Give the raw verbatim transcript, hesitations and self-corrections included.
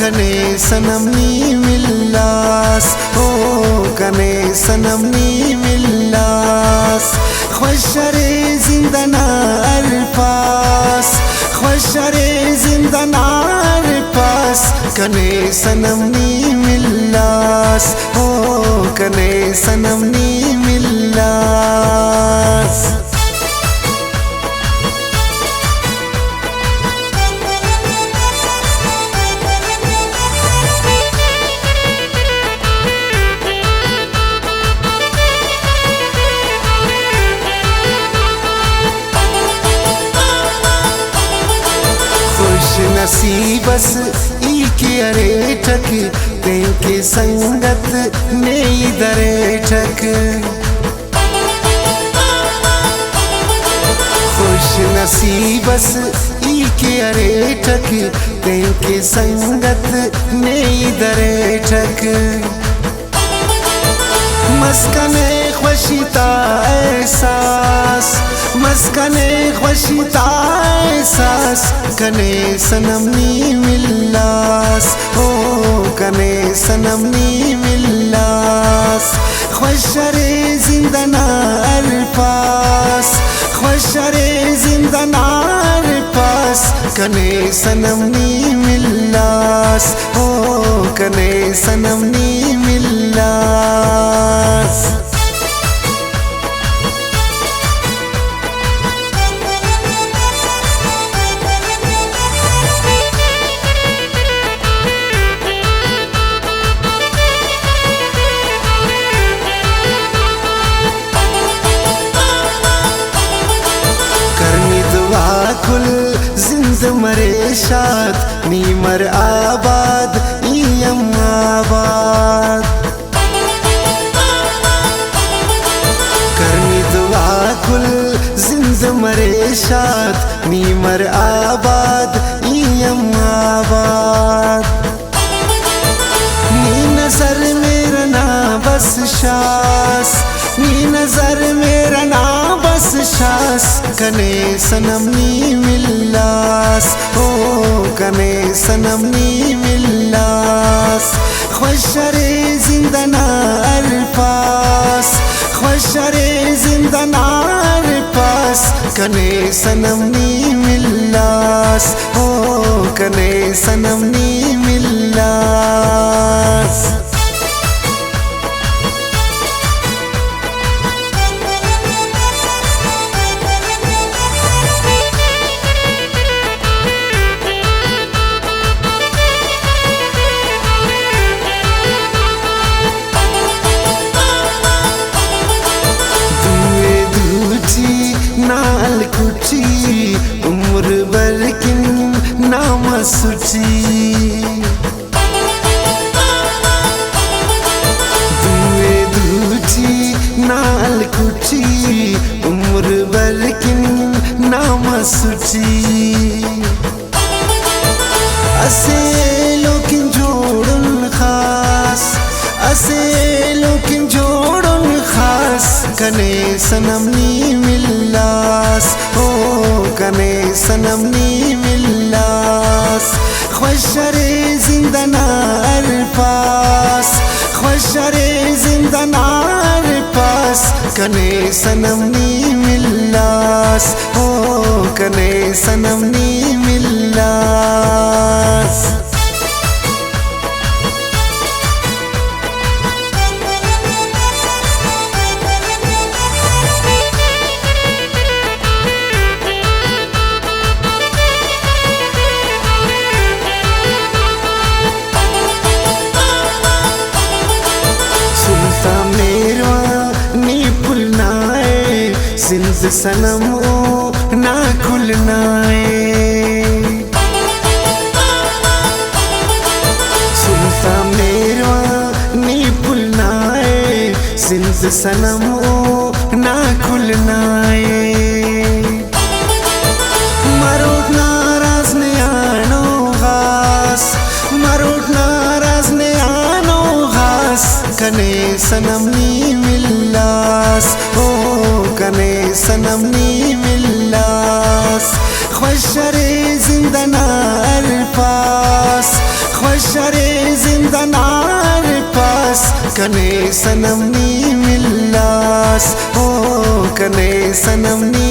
کنے صنم نی ملاس، او کنے صنم نی ملاس۔ خوش ارے زند ئنا ہر پاس، خوش ارے زند ئنا ہر پاس، کنے صنم نی ملاس، او کنے صنم نی ملاس۔ خوش نصیب اس ای کہ اریٹک، تینکہ سنگت نے ای دریٹک۔ خوش نصیب اس ای کہ اریٹک، تینکہ سنگت نے ای دریٹک۔ مس کنے خوشی تا احساس، مس کنے خوشی تا احساس، کنے صنم نی ملاس، او کنے صنم نی ملاس۔ خوش ارے زند ئنا ہر پاس، خوش ارے زند ئنا ہر پاس، کنے صنم نی ملاس، او کنے صنم نی ملاس۔ کر نی دعا کل زند مرے شاد، نی مر آباد، ای ہم آباد۔ کر نی دعا کل زند مرے شاد، نی مر آباد، ای ہم آباد۔ نی نظر مہر ئنا بس شاس، نی نظر مہر ئنا بس شاس، کنے صنم نی ملاس، او کنے صنم نی ملاس۔ خوش ارے زند ئنا ہر پاس، خوش ارے زند ئنا ہر پاس، کنے صنم نی ملاس، او کنے صنم نی ملاس۔ دوئے دوٹی نال کٹی، عمر بر کن نام سٹی۔ دوئے دوٹی نال کٹی، عمر بر کن نام سٹی۔ اسہ ایلو کن جوڑن خاص، اسہ ایلو کن جوڑن خاص، کنے صنم نی ملاس، او کنے صنم نی ملاس۔ خوش ارے زند ئنا ہر پاس، خوش ارے زند ئنا ہر پاس، کنے صنم نی ملاس، او کنے صنم نی ملاس۔ سلطان مہروان نی پھلنا ءِ، سندھ صنم او نا کھلنا ءِ۔ سلطان مہروان نی پھلنا ءِ، سندھ صنم او نا کھلنا ءِ۔ مروٹ ناراض نیانو غاس، مروٹ ناراض نیانو غاس، کنے صنم نی ملاس، او کنے صنم نی ملاس۔ خوش ارے زند ئنا ہر پاس، شرے زند نار پاس، کنے صنم نی ملاس، او کنے صنم نی